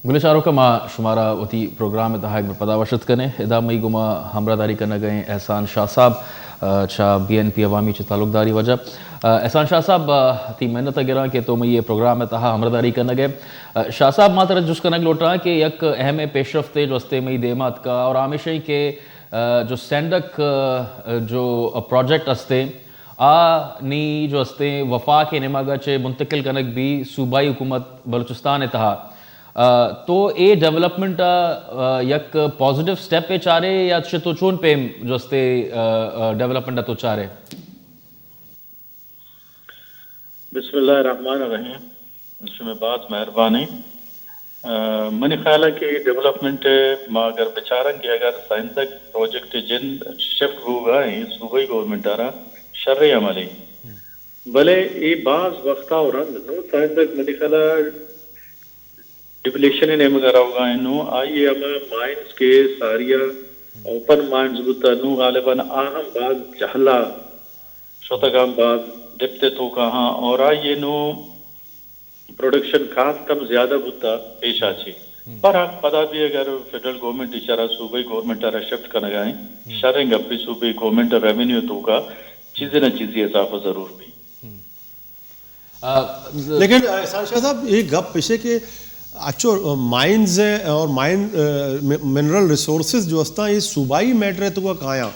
گلیں چاروکاں، ما شمارا وتی پروگرام ءِ تہا یک بر پدا وش اتک کنیں۔ ادا مئی گوما ہمراہداری کنگ ءَ ایں احسان شاہ صاحب، آ، چہ بی این پی عوامی چہ تعلقداری وجہ۔ آ، احسان شاہ صاحب، آ، تئی منت ءَ گراں کہ تو مئی اے پروگرام ءِ تہا ہمراہداری کنگ ءَ ئے۔ آ، شاہ صاحب، ما ترا جست کنگ لوٹاں کہ یک اہم پیشرفتے جو استے مئی دیما اتکا اور ہمیش ایں کہ، آ، جو سیندک، آ، جو پروجیکٹ استے، آ نی جو استیں وفاق ءِ نیمگ ءَ چہ منتقل کنگ بی صوبائی حکومت بلوچستان ءِ تہا۔ آ، تو اے ڈیولپمنٹ ءَ، آ، یک پازیٹیو سٹیپ ءَ چارے یا چہ تو چون پیم جو استے، آ، آ، ڈیولپمنٹ ءَ تو چارے؟ بسم اللہ الرحمن الرحیم۔ شمئے باز مہربانی۔ آ، منی خیال ءَ کہ ڈیولپمنٹ ءَ ما اگر بچاراں کہ اگر سائنسک پروجیکٹ ءِ جند شفٹ بوگا ایں صوبائی گورنمنٹ ءَ را شریں عملے۔ بلے اے باز وقت ءَ رند نوں سائنسک منی خیال ءَ ڈیپلیشن ءِ نیمگ ءَ روگا ایں۔ نوں آئی ءِ ہما مائنز کہ ساری ءَ اوپن مائنز بوتا، نوں غالباً آ ہم باز جہلا شتگاں، باز ڈیپتھ ءِ توکا ہاں، اور آئی ءِ نوں پروڈکشن کاست ہم زیادہ بوتا پیش آ چی۔ پر ہاں، پدا بھی اگر فیڈرل گورنمنٹ اشارہ صوبائی گورنمنٹ ءَ را شفٹ کنگا ایں، شریں گپے، صوبائی گورنمنٹ ءِ ریونیو توکا چیزے نہ چیزے اضافہ ضرور بی۔ آ، لیکن احسان شاہ صاحب، اے گپ اش کہ اچو مائنز اور مائن، آ، منرل ریسورسز جو استاں، اے صوبائی میٹر ءِ توکا کایاں،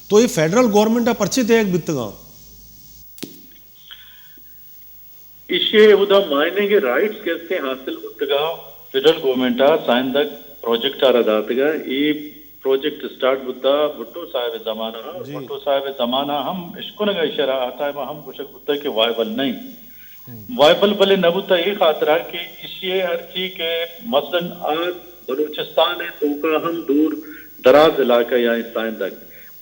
تو اے فیڈرل گورنمنٹ ءَ پرچے دیگ بیتگاں؟ ایشی ءَ اودا مائننگ ءِ رائٹس کہ استیں حاصل بوتگا، فیڈرل گورنمنٹ ءَ سائندگ پروجیکٹ ءَ را داتگا۔ اے پروجیکٹ اسٹارٹ بوتا بھٹو صاحب ءِ زمانہ ءَ۔ جی۔ بھٹو صاحب ءِ زمانہ ءَ ہم اشکنگ ءَ ایشرا آ ٹائم ءَ ہم گوشگ بوتا کہ وائبل نہیں۔ وائبل بلے نہ بوتا اے خاطرا کہ ایشی ءَ ہر چی کہ مثلاً آ بلوچستان ءِ توکا ہم دور دراز علاقہ یا سائندگ۔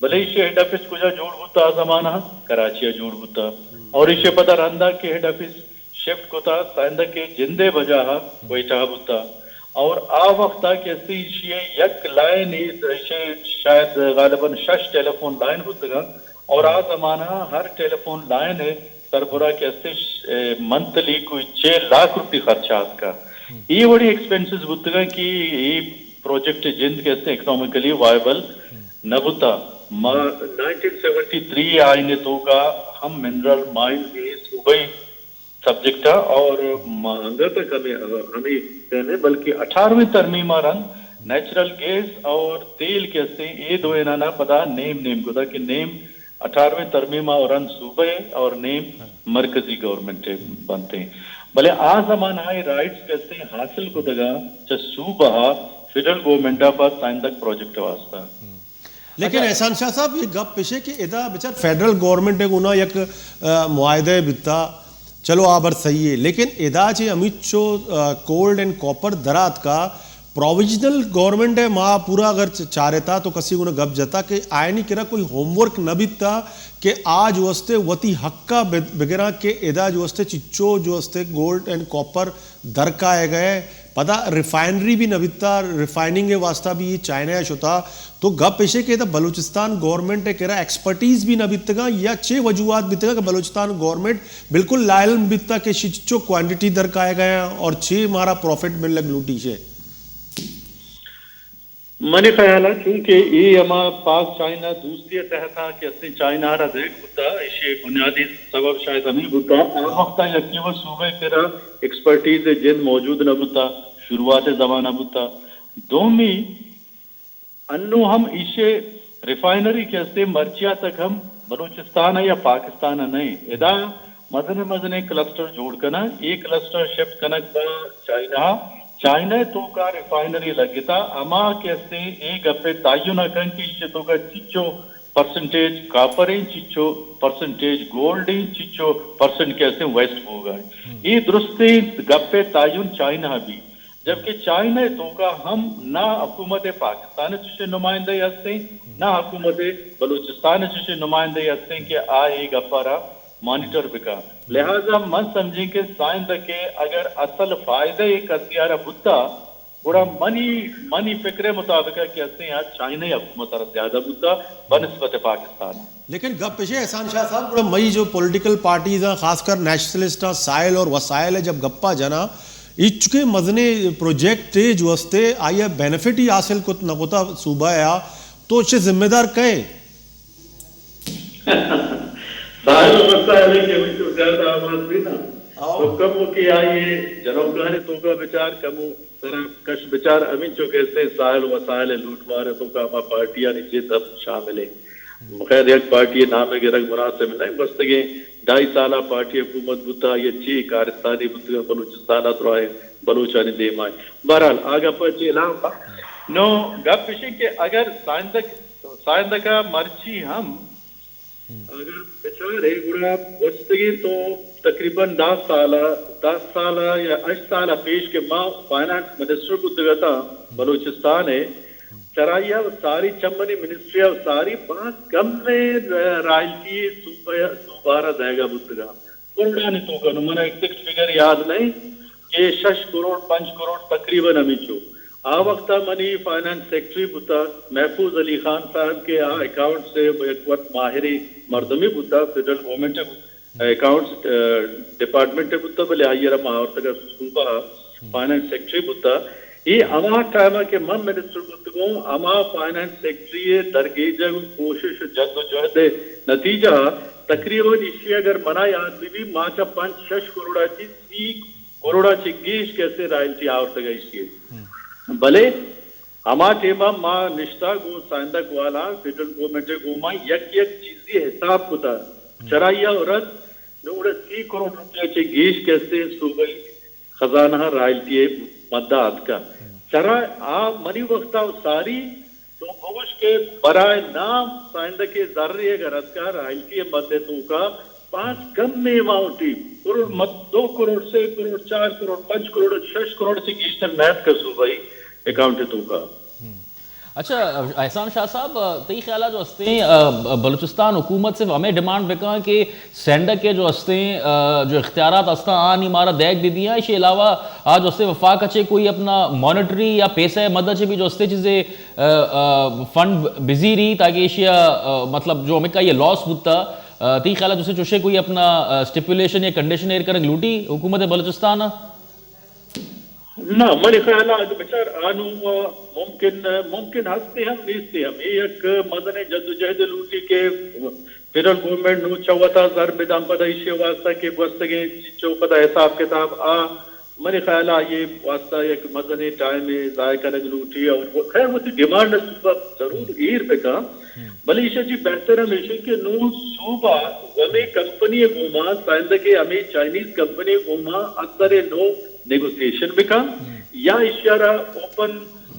بلے ایشی ہیڈ آفس کجا جوڑ بوتا آ زمانہ ءَ؟ کراچی ءَ جوڑ بوتا۔ اور ایشی پدا رندا کہ ہیڈ آفس شفٹ کتا سائندگ ءِ جندے بجا ءَ کوئٹہ ءَ بوتا۔ اور آ وقت ءَ کہ استی ایشی ءِ یک لائن ایشی شاید غالباً شش ٹیلی فون لائن بوتگاں۔ اور آ زمانہ ءَ ہر ٹیلی فون لائن ءِ سربرا کہ استی ش-، اے، منتھلی کوئی چھ لاکھ روپی خرچہ آتکا۔ اے وڑی ایکسپنسز بوتگاں کہ اے پروجیکٹ جند کہ استی اکنامیکلی وائبل نہ بوتا۔ ما نائنٹین سیونٹی تھری آئین ءِ توکا ہم منرل مائن بھی صوبائی سبجیکٹ ءَ اور ما انگت ءَ کمی ہمیں کہنے، بلکہ اٹھارہویں ترمیم ءَ رند نیچرل گیس اور تیل کہ استیں، اے دوئینانا پدا نیم نیم کتا کہ نیم اٹھارہویں ترمیم ءَ رند صوبہ ءِ اور نیم مرکزی گورنمنٹ ءِ بنتے۔ بلے آ زمانہ ءَ رائٹس کہ استیں حاصل کتگا چہ صوبہ ءَ فیڈرل گورنمنٹ ءَ پہ سائندگ پروجیکٹ ءِ واسطہ۔ لیکن اچھا۔ احسان شاہ صاحب، یہ گپ پیش ہے کہ ادا بچار فیڈرل گورنمنٹ ءِ گونا یک، آ، معاہدہ بیتا، چلو آ بر صحیح ہے، لیکن ادا چہ ہمیچو، آ، گولڈ اینڈ کاپر دراتکا، پروویژنل گورنمنٹ ءِ ما پورا اگر چ-، چارتا تو کسی گونا گپ جتا کہ آئینی کرا کوئی ہوم ورک نہ بیتا کہ آ جو استے وتی حق ءَ بہ-، بگراں کہ ادا جو استے چچو جو استے گولڈ اینڈ کاپر در کائے گئے، پدا ریفائنری بھی نہ بیتا، ریفائننگ ءِ واسطہ بھی یہ چائنا ءَ شتا۔ تو گپ ایشے کہ ادا بلوچستان گورنمنٹ ءِ کرا ایکسپرٹیز بھی نہ بیتگا یا چے وجوہات بیتگا کہ بلوچستان گورنمنٹ بالکل لا علم بیتا کہ شی چچو کوانٹٹی در کائے گئے اور چے مارا پروفٹ ملگ لوٹی شے؟ منی خیال ءَ چونکہ اے ہما پاک چائنا دوستی ءِ تحت ءَ کہ استیں چائنا ءَ را دیگ بوتا، ایشی بنیادی سبب شاید ہمیں بوتا۔ آ وقت ءَ یکے و صوبہ ءِ کرا ایکسپرٹیز ءِ جند موجود نہ بوتا، شروعات ءِ زمانہ بوتا۔ دومی، انو ہم ایشی ریفائنری کہ استیں مرچیا تک ہم بلوچستان ءَ یا پاکستان ءَ نہیں۔ ادا مزنیں مزنیں کلسٹر جوڑ کناں، اے کلسٹر شفٹ کنگ با چائنا، چائنا ءِ توکا ریفائنری لگتا، ہما کہ استیں اے گپ ءِ تعین ءَ کن کہ ایشی توکا چچو پرسنٹیج کاپر ہیں، چچو پرسنٹیج گولڈ ہیں، چچو پرسنٹ کہ استیں ویسٹ بوگا ہیں۔ اے درستیں گپ ءِ تعین چائنا ءَ بھی۔ جبکہ چائنا ءِ توکا ہم نہ حکومت پاکستان ءِ چشیں نمائندہ ہستیں، نہ حکومت بلوچستان ءِ چشیں نمائندہ ہستیں کہ آ اے گپ ءَ را مانیٹر بکا۔ لہذا من سمجھیں کہ سائندگ ءِ اگر اصل فائدہ ءِ کسی ءَ را بوتا، گڑا منی، منی فکر ءِ مطابق کہ ہستیں آ چائنا ءِ حکومت ءَ را زیادہ بوتا بنسبت پاکستان۔ لیکن گپ اش احسان شاہ صاحب، گڑا مئی جو پولیٹیکل پارٹیز ہیں، خاص کر نیشنلسٹ ہیں، سائل اور وسائل ہے، جب گپا جنا ایچکیں مزنیں پروجیکٹ ء جو استے آئی ء بینیفٹ ہی حاصل کت نہ کتا صوبہ ء، تو چہ ذمہ دار کئے؟ ساحل و وسائل کہ ہمینچو زیادہ آباد بی نا، آؤ۔ تو کمو کہ آئی جنوکانی توکا بچار، کمو سرا کش بچار، ہمینچو کہ استے ساحل و وسائل لوٹ مار توکا ہما پارٹیانی جد ہم شامل ہیں۔ خیر، یک پارٹی نام گرگ مناسب نہیں، گوستگیں ڈھائی سالہ پارٹی حکومت بوتا، یہ چی کارستانی بوتگا بلوچستان درائے بلوچانی دیما۔ بہرحال، آ گپ چی اعلان با۔ نو گپ اشی کہ اگر سائندک، سائندکا مرچی ہم اگر بچارے گڑا گوستگیں تو تقریباً دہ سال، دہ سال یا ہشت سال پیش کہ ما فائنانس منسٹر بوتگ اتاں بلوچستان ء، چرائی ء ساری چمنی منسٹری ء ساری باز کم ء رائلٹی صوبہ، صوبہ را دئیگا بوتگا۔ کروڑانی توکا، نو منا ایگزیکٹ فگر یاد نہیں کہ شش کروڑ، پنچ کروڑ تقریباً ہمینچو۔ آ وقتا منی فائنانس سیکرٹری بوتا محفوظ علی خان صاحب کہ آ اکاؤنٹ سے یک وقت ماہریں مردمی بوتا، فیڈرل گورنمنٹ اکاؤنٹس ڈپارٹمنٹ بوتا، بلے آئی را ما آورتگا صوبہ فائنانس سیکرٹری بوتا۔ اے ہما ٹائم کہ من منسٹر بوتگوں، ہما فائنانس سیکرٹری درگیجگ و کوشش و جد و جہد نتیجہ تقریباً ایشی اگر منا یاد بی بی، ما چا پنچ شش کروڑا چی سی کروڑا چہ گیش کسے رائلٹی آورتگ ایشی۔ بلے ہما ٹیما ما نشتا گوں سائندک والا فیڈرل گورنمنٹ گوما یک یک چیزی حساب کتا۔ چرائی ء رد نوڑا سی کروڑ روپیہ چہ گیش کسے صوبائی خزانہ رائلٹی مدہ اتکا۔ چرا آ منی وقتا ساری تو بگوش کہ برائے نام سائندہ کے زر اگر اتکا رائلٹی مدے توکا باز کم اماؤنٹی، کروڑ مت، دو کروڑ، سے کروڑ، چار کروڑ، پنچ کروڑ، شش کروڑ سے گیشتر نیت کا صوبائی اکاؤنٹ توکا۔ اچھا، احسان شاہ صاحب، تئی خیال ء جو استیں، ا، بلوچستان حکومت صرف ہمیں ڈیمانڈ بکاں کہ سینڈک کے جو استیں، ا، جو اختیارات استاں، آنی مارا دیگ بی بیاں، اس کے علاوہ آج استے وفاق چے کوئی اپنا مانیٹری یا پیسہ مدد چے بھی جو استے چیزیں، ا، ا، فنڈ بزی رہی تاکہ ایشیا، ا، مطلب جو ہمیں کا یہ لاس بوتا، ا، تئی خیال ہے جسے چوشے کوئی اپنا، ا، اسٹیپولیشن یا کنڈیشن ایر کرنگ لوٹی حکومت بلوچستان؟ نہ، منی خیال ء اگہ بچار آنوں ممکن، ممکن ہستے ہم نیستے ہم۔ اے یک مزنیں جدوجہد لوٹی کہ فیڈرل گورنمنٹ نوں چہ وتا زر بدان پدا ایشی واسطہ کہ گوستگیں چو پدا حساب کتاب آ منی خیال ء آئی واسطہ یک مزنیں ٹائم ضائع کنگ لوٹی اور خیر وتی ڈیمانڈ صوبہ ضرور ایر بکا۔ بلے ایشی چی بہتر ہمیش کہ نوں صوبہ ہمے کمپنی گوما سائندہ کہ ہمے چائنیز کمپنی گوما اثر نو نیگوسیشن بکن یا ایشی ء را اوپن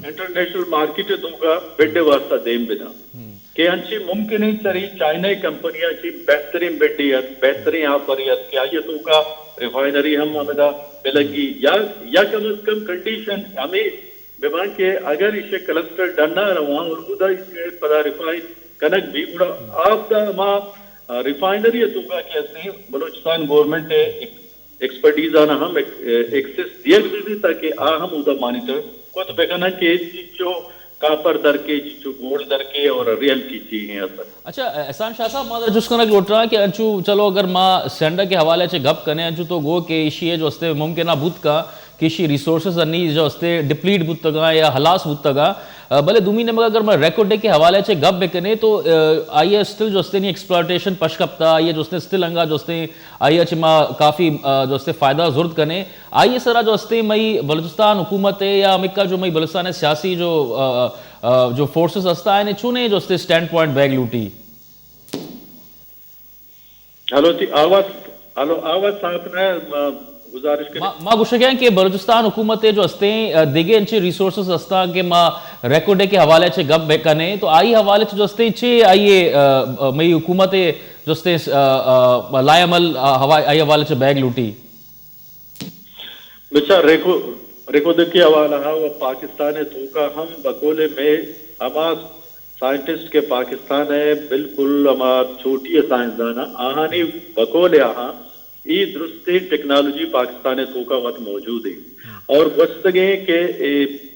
انٹرنیشنل مارکیٹ ء توکا بڈ ء واسطہ دیم بدن کہ انچیں ممکن انت سری چائنا ء کمپنی ء چہ بہترین بڈے ات، بہترین آفر ات کہ آئی ء توکا ریفائنری ہم ہمدا بلگی یا، یا کم از کم کنڈیشن ہمیں ببان کہ اگر ایشی کلسٹر ڈن ء رواں اور اودا ایشی پدا ریفائن کنگ بھی گڑا آپ دا ہما ریفائنری ء توکا کہ استیں بلوچستان گورنمنٹ ء ایکسپرٹیز آناں ہم ایک-، ایکسس دیگ بہ بیت تاکہ آ ہم اودا مانیٹر کت بہ کناں کہ چنچو کاپر درکے، چنچو گولڈ درکے اور ریئلٹی چی ہیں اصل۔ اچھا، احسان شاہ صاحب، ما در جست کنگ لوٹاں کہ انچو چلو اگر ما سینڈا کے حوالے چے گپ کنیں، انچو تو گو کہ ایشی ہے جو استے ممکنہ بوت کا کہ ایشی ریسورسز انی جو استے ڈپلیٹ بوتگا یا ہلاس بوتگا، بلے دومی نمبر اگر ما ریکوڈ کے حوالے چے گپ بکنے تو، آ، آئی اسٹل جو استے نی ایکسپلائٹیشن پش کپتا، آئی جو استے اسٹل انگا جو استے آئی ء چہ ما کافی، آ، جو استے فائدہ زرد کنیں۔ آئی ء سرا جو استے مئی بلوچستان حکومت ء یا ہمکا جو مئی بلوچستان ء سیاسی جو، آ، آ، جو فورسز ہستا آئین چونے جو استے اسٹینڈ پوائنٹ بیگ لوٹی۔ ہلو، تئی آواز، ہلو، آواز صاف نہ ہے، ما گزارش کریں۔ ما، ما گوشگ ہیں کہ بلوچستان حکومت ء جو استے، آ، دیگے انچے ریسورسز ہستا کہ ما ریکوڈ کے حوالے چے گپ بکنیں تو آئی حوالے چے جو استے چے آئی، آ، آ، مئی حکومت ء جستے، آ، آ، لائحہ عمل، آ، ہوا-، آئی حوالے چہ بیگ لوٹی۔ بچار ریکو-، ریکودکی حوالہ ہا و پاکستان ء توکا ہم بقول مئے ہما سائنٹسٹ کہ پاکستان ء بالکل ہما چوٹی ء سائنسدان ء آہانی بقول ء آہاں اے درستیں ٹیکنالوجی پاکستان ء توکا وت موجود انت اور گوستگیں کہ اے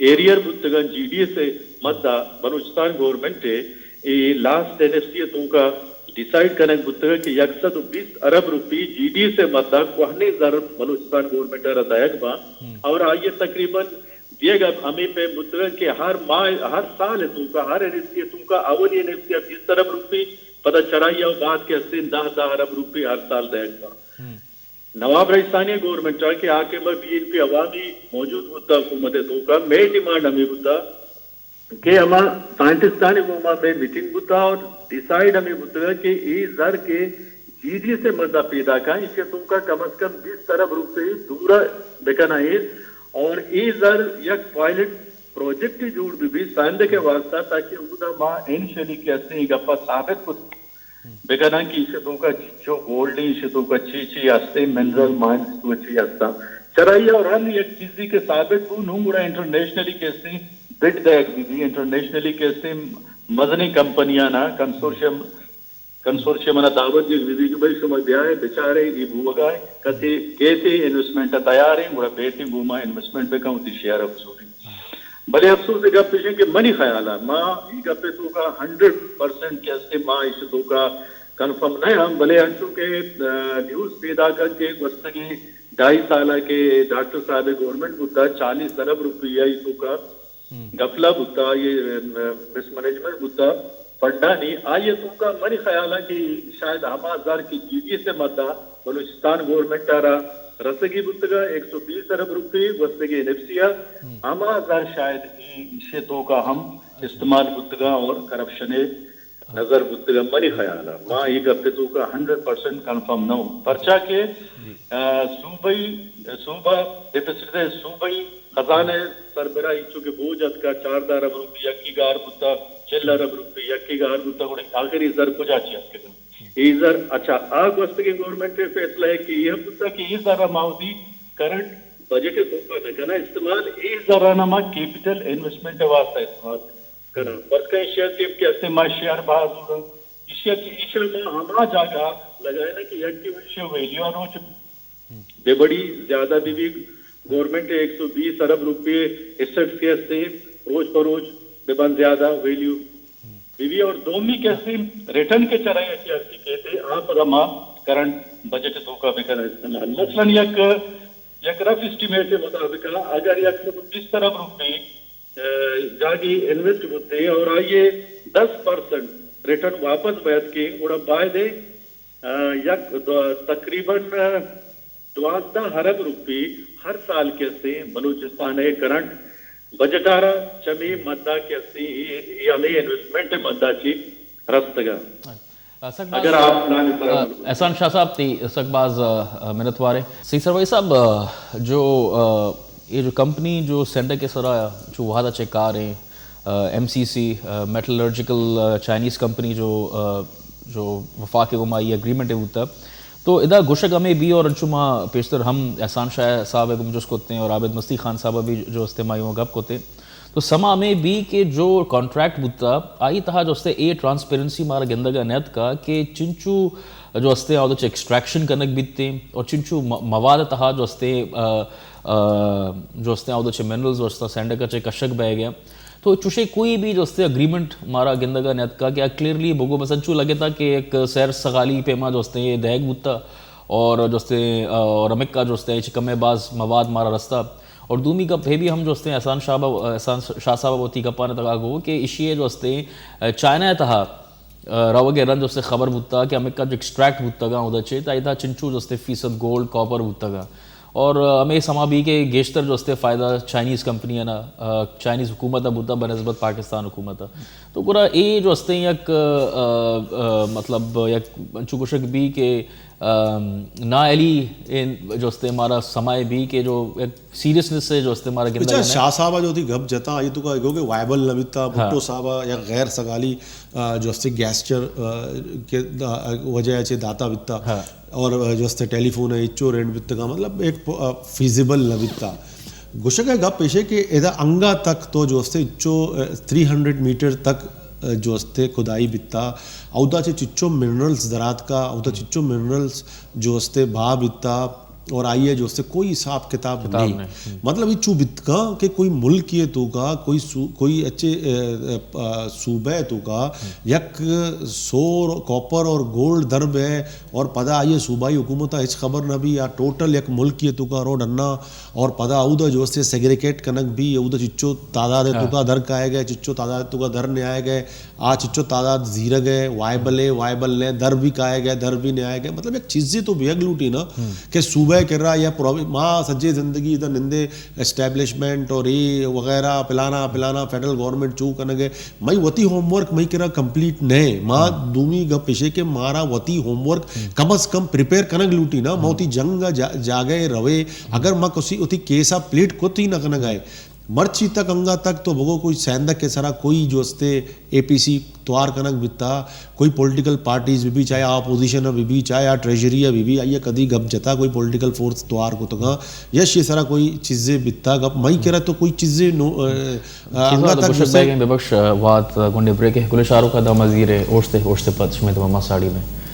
ایریئر بوتگاں جی ڈی ایس ء مدہ بلوچستان گورنمنٹ ء اے لاسٹ این ایف سی ء توکا ڈیسائیڈ کنگ بوتگ کہ یک سد و بیست ارب روپی جی ڈی ایس ءِ مدت ءَ کوہنیں زر بلوچستان گورنمنٹ ءَ را دئیگ باں اور آئی ءَ تقریباً دیگ ءَ ہمے پیم بوتگ کہ ہر ماہ، ہر سال ءِ توکا، ہر این ایف سی ءِ توکا اولی این ایف سی ءَ بیست ارب روپی، پدا چرائی ءَ بعد کہ استیں دہ دہ ارب روپی ہر سال دئیگ باں۔ نواب رئیسانی گورنمنٹ ءَ کہ آ کہ ما بی این پی عوامی موجود بوتا حکومت ءِ توکا، مئے ڈیمانڈ ہمے بوتا کہ ہما سائنٹسٹانی گوما مئے میٹنگ بوتا اور ڈیسائیڈ ہمے بوتگا کہ اے زر کہ جی ڈی ایس ءِ مدد ءَ پیداک ایں، ایشی ءِ توکا کم از کم بیست ارب روپے دور بکنائیں اور اے زر یک پائلٹ پروجیکٹ جوڑ بہ بیت سائنڈک ءِ واسطہ، تاکہ اودا ما انیشلی کہ استیں اے گپا ثابت کت بکناں کہ ایشی توکا چچو گولڈ، ایشی توکا چی چی ہستیں، منرل مائنز تو چی ہستاں۔ چرائی اور ہر یک چیزی کہ ثابت بو، نوں گڑا انٹرنیشنلی کہ ہستیں بڈ دئیگ بی بی، انٹرنیشنلی کہ ہستیں مزنیں کمپنیاں نا کنسورشیم، کنسورشیم نا دعوت دیگ بی بی کہ بھئی شما بیائے بچارے اے بوگا ہے، کسے کیسے انویسٹمنٹ تیار ہیں، گڑا بیٹیں گوما انویسٹمنٹ بکن، وتی شیئر ءَ بزوریں۔ بلے افسوس ءِ گپ ایش کہ منی خیال ءَ ما اے گپ ءِ توکا ہنڈریڈ پرسنٹ کہ ہستیں ما ایش توکا کنفرم نہ ہم، بلے انچو کہ، آ، نیوز پیداک ات کہ گوستگیں ڈھائی سال ءَ کہ ڈاکٹر صاحب ءِ گورنمنٹ بوتا، چالیس ارب روپیہ ای توکا گفلا بوتا، یہ، آ، مس مینجمنٹ بوتا فنڈانی، آئی ءِ توکا منی خیال ءَ کہ شاید ہما زر کہ جی ڈی ایس ءِ مدد ءَ بلوچستان گورنمنٹ ءَ را رسگی بوتگا، ایک سو بیس ارب روپی گوستگیں این ایف سی ءَ، ہما زر شاید اے ایشی توکا ہم استعمال بوتگا اور کرپشن ءِ نظر بوتگا۔ منی خیال ءَ ما اے گپ ءِ توکا ہنڈریڈ پرسنٹ کنفرم نہ اوں، پرچا کہ، آ، صوبائی، صوبہ ڈیفیسٹ ءِ صوبائی خزانہ ءِ سربراہ انچو کہ بوجھ اتکا، چاردہ ارب روپی یکی گار بوتا، چل ارب روپی یکی گار بوتا، گڑا آخری زر کجا چی اتکگا؟ اے زر، اچھا، آ گوستگیں گورنمنٹ ءِ فیصلہ ہے کہ اے ہم بوتا کہ اے زر ما وتی کرنٹ بجٹ ءِ توکا نہ کناں استعمال، اے زرانا ما کیپٹل انویسٹمنٹ ءِ واسطہ استعمال کناں۔ بس کہیں شیئر ٹیم کہ ہستے ما شیئر بہا زوراں، ایشی ءَ کہ ایشی ءَ ما ہما جاگہ لگائیناں کہ یکے ایشی ءِ ویلیو ءَ روچ بہ بڑی زیادہ بہ بی، گورنمنٹ ءِ ایک سو بیس ارب روپے ایسٹس کہ ہستے روچ پہ روچ بہ بن زیادہ ویلیو بہ بی، اور دومی کہ ہستے ریٹرن کہ چرے کہ ہستے کہتے آ پدا ما کرنٹ بجٹ ءِ توکا بہ کناں استعمال۔ مثلاً یک، یک رف اسٹیمیٹ ءِ مطابق اگر یک سد و بیست ارب روپے جاگے انویسٹ بوتیں اور آئی ءِ دس پرسنٹ ریٹرن واپس بیت کہ گڑا باید ءَ، آ، یک دو-، تقریباً، آ، دوازدہ ارب روپی ہر سال کہ ہستیں بلوچستان ءِ کرنٹ بجٹ ءَ را چمی مدہ کہ ہستیں اے، اے ہمے انویسٹمنٹ ءِ مدہ چی رستگا۔ آ، سک باز، اگر آپ پلان پر آ، عمل کریں۔ احسان شاہ صاحب، تئی سک باز، آ، آ، منتوار ہیں۔ سید سروری صاحب، آ، جو، آ، یہ جو کمپنی جو سینڈک ءِ سرا چو وہدا چہ کار ہیں، آ، ایم سی سی، آ، میٹلرجیکل، آ، چائنیز کمپنی جو، آ، جو وفاق ءِ گوما یہ اگریمنٹ ہے بوتا۔ تو ادا گوشگ ہمیں بی اور انچو ما پیشتر ہم احسان شاہ صاحب ءِ گوما جست کرتے ہیں اور عابد مستی خان صاحب بھی جو استعمال گپ کرتے ہیں۔ تو سما ہمے بی کہ جو کانٹریکٹ بوتا، آئی تہا جو استے اے ٹرانسپیرنسی مارا گندگا نیتکا کہ چنچو جو استے آودو چہ ایکسٹریکشن کنگ بیتے اور چنچو م-، مواد تہا جو استے، آ، آ، جو استے آودو چہ منرلز جو استا سینڈکا چہ کشگ بہ گیا۔ تو چوشے کوئی بھی جو استے اگریمنٹ مارا گندگا نیتکا کہ آ کلیئرلی بگو بس انچو لگتا کہ ایک سیر سگالی پیما جو استے یہ دہگ بوتا اور جو استے، آ، اور امکا جو استے چہ کمے باز مواد مارا رستا۔ اور دومی گپ ہے بھی ہم جو استے احسان شاہ با-، احسان شاہ صاحب وتی گپاں تہا گو کہ ایشی ءِ جو استے چائنا ءِ تہا روگ ءِ رند جو استے خبر بوتا کہ امریکہ جو ایکسٹریکٹ بوتگا اودا چے تا ادا چنچو جو استے فیصد گولڈ کاپر بوتگا اور ہمیں سما بھی کہ گیشتر جو استے فائدہ چائنیز کمپنی نا، چائنیز حکومت بوتا بنسبت پاکستان حکومت۔ تو گڑا اے جو استے یک، آ، آ، مطلب یک انچو گوشگ بھی کہ ام، نااہلی اے جو استے مارا سمائے بھی کہ جو ایک سیریسنس سے جو استے مارا گندہ بچار گندہ۔ شاہ صاحب جو تھی گپ جتا، یہ تو کا گو کہ وائبل نہ بیتا، ہاں۔ بھٹو صاحب یا غیر سگالی، آ، جو استے گیسچر، آ، کے دا-، وجہ چے داتا بیتا۔ ہاں۔ اور، آ، جو استے ٹیلی فون ہے، اچو رینٹ بیتا کا، مطلب ایک پ-، آ، فیزیبل نہ بیتا۔ گوشگ ءِ گپ ایش کہ ادا انگا تک تو جو استے چو، آ، تھری ہنڈریڈ میٹر تک جو استے کھدائی بیتا، اودا چہ چچو منرلز دراتکا، اودا چچو منرلز جو استے بھا بیتا، اور آئی ء جو سے کوئی حساب کتاب کتاب نہیں۔ نہیں۔ ہم۔ مطلب یہ چو بتکا کہ کوئی ملک یہ تو کا، کوئی سو-، کوئی اچھے، اے، اے، آ، صوبہ تو کا، ہم۔ یک سور، کاپر اور گولڈ درب ہے، اور پدا آئی ء صوبائی حکومت ء ہچ خبر نہ بھی، یا ٹوٹل یک ملک یہ تو کا روڈ انا، اور پدا اودا جو سے سیگریگیٹ کنگ بھی، اودا چچو تعداد ہے تو ہاں۔ کا در کائے گئے، چچو تعداد تو کا در نہیں آئے گئے، آ چچو تعداد زیرگ ہے، وائبل ہے، وائبل نے در بھی کائے گئے، در بھی نہیں آئے گئے۔ مطلب یک چیزیں تو بیگ لوٹی نا، ہم۔ کہ صوبہ کرا یا پرو-، ما سجے زندگی ادا نندے اسٹیبلشمنٹ اور اے وغیرہ پلانا پلانا فیڈرل گورنمنٹ چو کنگ ہے۔ مئی وتی ہوم ورک مئی کرا کمپلیٹ نہ ہے۔ ما ہم۔ دومی گپ پیشے کہ مارا وتی ہوم ورک ہم۔ کم از کم پریپیئر کنگ لوٹی نا، ما ہم۔ وتی جنگ جا-، جاگہ روے، اگر ما کسی وتی کیس آ پلیٹ کتی نہ کنگ آئے، مرچی تک انگا تک تو بگو کوئی سیندک کے سرا کوئی جو استے اے پی سی توار کنگ بیتا، کوئی پولیٹیکل پارٹیز بھی، بھی چاہے اپوزیشن بھی، بھی چاہے آ ٹریجری بھی، بھی آئیے کدی گپ جتا، کوئی پولیٹیکل فورس توار کو تکا، یا شی سرا کوئی چیزیں بیتا گپ، مئی کرا تو کوئی چیزیں نو، آ، آ، چیزا انگا تو تک بشک جسے بیگیں ببخش، آ، وات، آ، گونڈے بریک ہے، کل شاروخ دا مزیر ہے، اوشتے، اوشتے پد شمے تمام ساڑی میں۔